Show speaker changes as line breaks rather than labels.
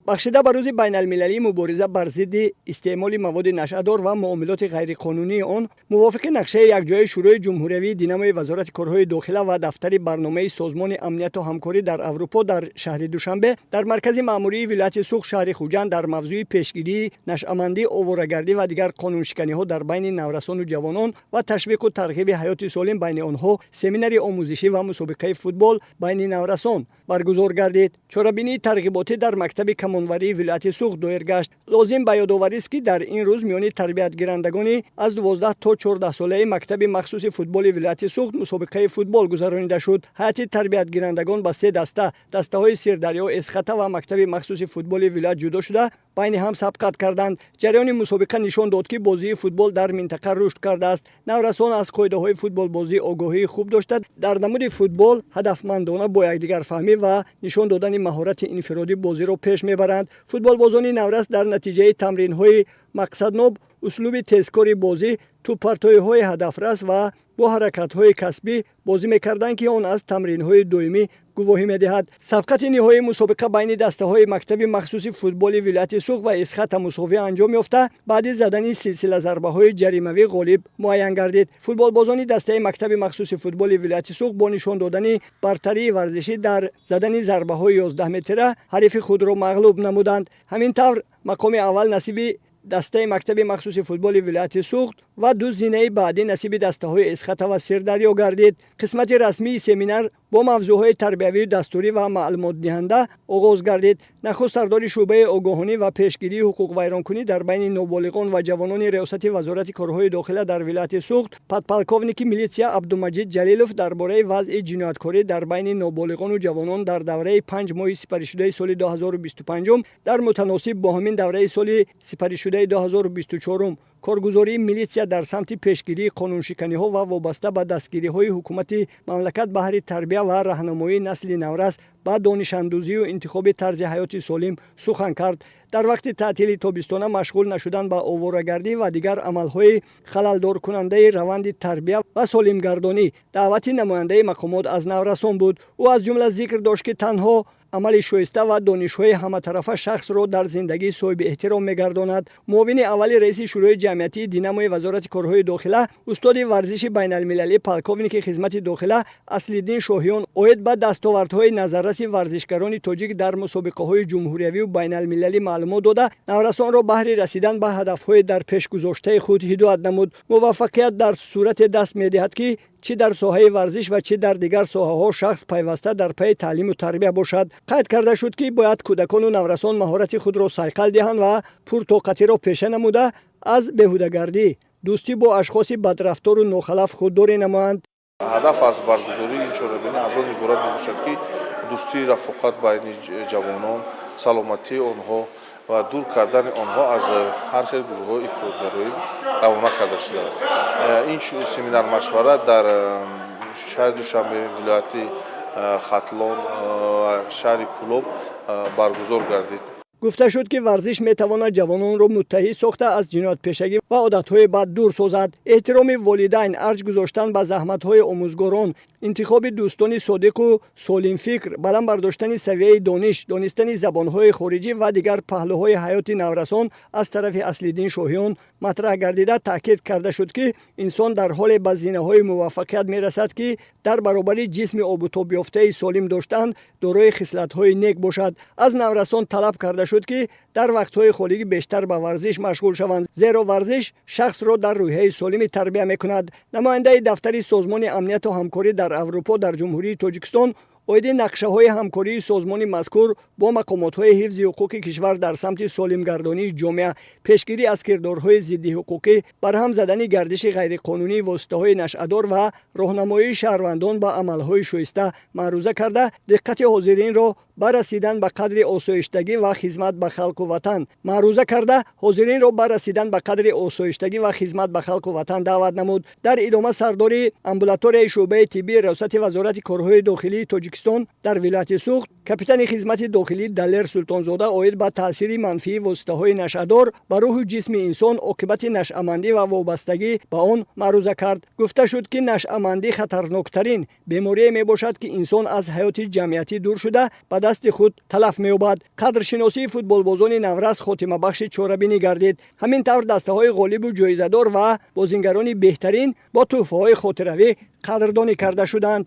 Бахшида ба Рӯзи байналмилалии мубориза бар зидди истеъмоли маводи нашъадор ва муомилоти ғайриқонунии он, мувофиқи нақшаи якҷояи Шӯрои ҷумҳуриявии Динамои Вазорати корҳои дохила ва дафтари барномаи Созмони амнияту ҳамкорӣ дар Аврупо, дар шаҳри Душанбе, дар маркази маъмурии вилояти Суғд, шаҳри Хуҷанд, дар мавзӯи пешгирии нашъамандӣ, оворагардӣ ва дигар қонуншиканиҳо дар байни наврасону ҷавонон ва ташвиқу тарғиби ҳаёти солим байни онҳо семинари омӯзишӣ ва мусобиқаи футбол байни наврасон баргузор гардид. Чорабинии тарғиботӣ дар мактаби камонварии вилояти Суғд доир гашт. Лозим ба ёдоварист, ки дар ин рӯз миёни тарбиятгирандагони аз 12 то 14 солаи мактаби махсуси футболи вилояти Суғд мусобиқаи футбол гузаронида шуд. Ҳайати тарбиятгирандагон ба се даста, дастаҳои Сирдарё, Эсхата ва мактаби махсуси футболи вилоят ҷудо шуда, байни ҳам сабқат карданд. Ҷараёни мусобиқа нишон дод, ки бозии футбол дар минтақа рушд кардааст. Наврасон аз қоидаҳои футболбозӣ огоҳии хуб дошта, дар намуди футбол ҳадафмандона, бо якдигарфаҳмӣ ва нишон додани маҳорати инфиродӣ бозиро пеш мебаранд. Футболбозони наврас дар натиҷаи тамринҳои мақсадноб, услуби тезкори бозӣ, тӯбпартоиҳои ҳадафрас ва бо ҳаракатҳои касбӣ бозӣ мекарданд, ки он аз тамринҳои доимӣ гувоҳӣ медиҳад. Сабқати ниҳоии мусобиқа байни дастаҳои мактаби махсуси футболи вилояти Суғд ва Эсхата мусовӣ анҷом ёфта, баъди задани силсила зарбаҳои ҷаримавӣ ғолиб муайян гардид. Футболбозони дастаи мактаби махсуси футболи вилояти Суғд бо нишон додани бартарии варзишӣ дар задани зарбаҳои 11 метра ҳарифи худро мағлуб намуданд. Ҳамин тавр, мақоми аввал насиби дастаи мактаби махсуси футболи вилояти Суғд ва ду зинаи баъдӣ насиби дастаҳои Эсхата ва Сирдарё гардид. Қисмати расмии семинар бо мавзӯъҳои тарбиявию дастурӣ ва маълумотдиҳанда оғоз гардид. Нахуст сардори шӯъбаи огоҳонӣ ва пешгирии ҳуқуқвайронкунӣ дар байни ноболиғон ва ҷавонони Риёсати Вазорати корҳои дохила дар вилояти Суғд, подполковники милитсия Абдумаҷид Ҷалилов дар бораи вазъи ҷинояткорӣ дар байни ноболиғону ҷавонон дар давраи 5 моҳи сипаришудаи соли 2025 дар мутаносиб бо ҳамин давраи соли сипаришудаи 2024, коргузории милитсия дар самти пешгирии қонуншиканиҳо ва вобаста ба дастгириҳои ҳукумати мамлакат баҳри тарбия ва раҳнамоии насли наврас ба донишандӯзию интихоби тарзи ҳаёти солим сухан кард. Дар вақти таътили тобистона машғул нашудан ба оворагардӣ ва дигар амалҳои халалдоркунандаи раванди тарбия ва солимгардонӣ даъвати намояндаи мақомот аз наврасон буд. Ӯ аз ҷумла зикр дошт, ки танҳо амали шоиста ва донишҳои ҳаматарафа шахсро дар зиндагӣ соҳиби эҳтиром мегардонад. Муовини аввали раиси Шӯрои ҷамъиятии Динамои Вазорати корҳои дохила, устоди варзиши байналмилалӣ, полковники хизмати дохила Аслиддин Шоҳиён оид ба дастовардҳои назарраси варзишгарони тоҷик дар мусобиқаҳои ҷумҳуриявию байналмилалӣ маълумот дода, наврасонро баҳри расидан ба ҳадафҳои дар пешгузоштаи худ ҳидоят намуд. Муваффақият дар сурате даст медиҳад, ки чӣ дар соҳаи варзиш ва чӣ дар дигар соҳаҳо шахс пайваста дар пайи таълиму тарбия бошад. Қайд карда шуд, ки бояд кӯдакону наврасон маҳорати худро сайқал диҳанд ва пуртоқатиро пеша намуда, аз беҳудагардӣ, дӯстӣ бо ашхоси бадрафтору нохалаф худдорӣ намоянд.
Ҳадаф аз баргузории ин чорабинӣ аз он иборат мебошад, ки дӯстии рафоқат байни ҷавонон, саломатии онҳо ва дур кардани онҳо аз ҳар хел гурӯҳҳои ифротгароӣ равона карда шудааст. Ин семинар машварат дар шаҳри Душанбе, вилояти Хатлон ва шаҳри Кӯлоб баргузор гардид.
Гуфта шуд, ки варзиш метавонад ҷавононро муттаҳид сохта, аз ҷиноятпешагӣ ва одатҳои бад дур созад. Эҳтироми волидайн, арҷ гузоштан ба заҳматҳои омӯзгорон, интихоби дӯстони содиқу солимфикр, баланд бардоштани савияи дониш, донистани забонҳои хориҷӣ ва дигар паҳлӯҳои ҳаёти наврасон аз тарафи Аслиддин Шоҳиён матраҳ гардида, таъкид карда шуд, ки инсон дар ҳоле ба зинаҳои муваффақият мерасад, ки дар баробари ҷисми обутобёфтаи солим доштан дорои хислатҳои нек бошад. Аз наврасон талаб карда шуд, ки дар вақтҳои холигӣ бештар ба варзиш машғул шаванд, зеро варзиш шахсро дар рӯҳияи солимӣ тарбия мекунад. Намояндаи дафтари Созмони амнияту ҳамкорӣ дар Аврупо дар Ҷумҳурии Тоҷикистон оиди нақшаҳои ҳамкории созмони мазкур бо мақомотҳои ҳифзи ҳуқуқи кишвар дар самти солимгардонии ҷомеа, пешгирӣ аз кирдорҳои зиддиҳуқуқӣ, барҳам задани гардиши ғайриқонунии воситаҳои нашъадор ва роҳнамоии шаҳрвандон ба амалҳои шоиста маъруза карда, диққати ҳозиринро ба расидан ба қадри осоиштагӣ ва хизмат ба халқу ватан маъруза карда, ҳозиринро ба расидан ба қадри осоиштагӣ ва хизмат ба халқу ватан даъват намуд. Дар идома сардори амбулаторияи шӯъбаи тиббии Раёсати Вазорати корҳои дохилии Тоҷикистон дар вилояти Суғд Капитани хизмати дохилӣ Далер Султонзода оид ба таъсири манфии воситаҳои нашъадор ба рӯҳу ҷисми инсон, оқибати нашъамандӣ ва вобастагӣ ба он маъруза кард. Гуфта шуд, ки нашъамандӣ хатарноктарин беморие мебошад, ки инсон аз ҳаёти ҷамъиятӣ дур шуда, ба дасти худ талаф меёбад. Қадршиносии футболбозони наврас хотимабахши чорабинӣ гардид. Ҳамин тавр, дастаҳои ғолибу ҷоизадор ва бозингарони беҳтарин бо тӯҳфаҳои хотиравӣ қадрдонӣ карда шуданд.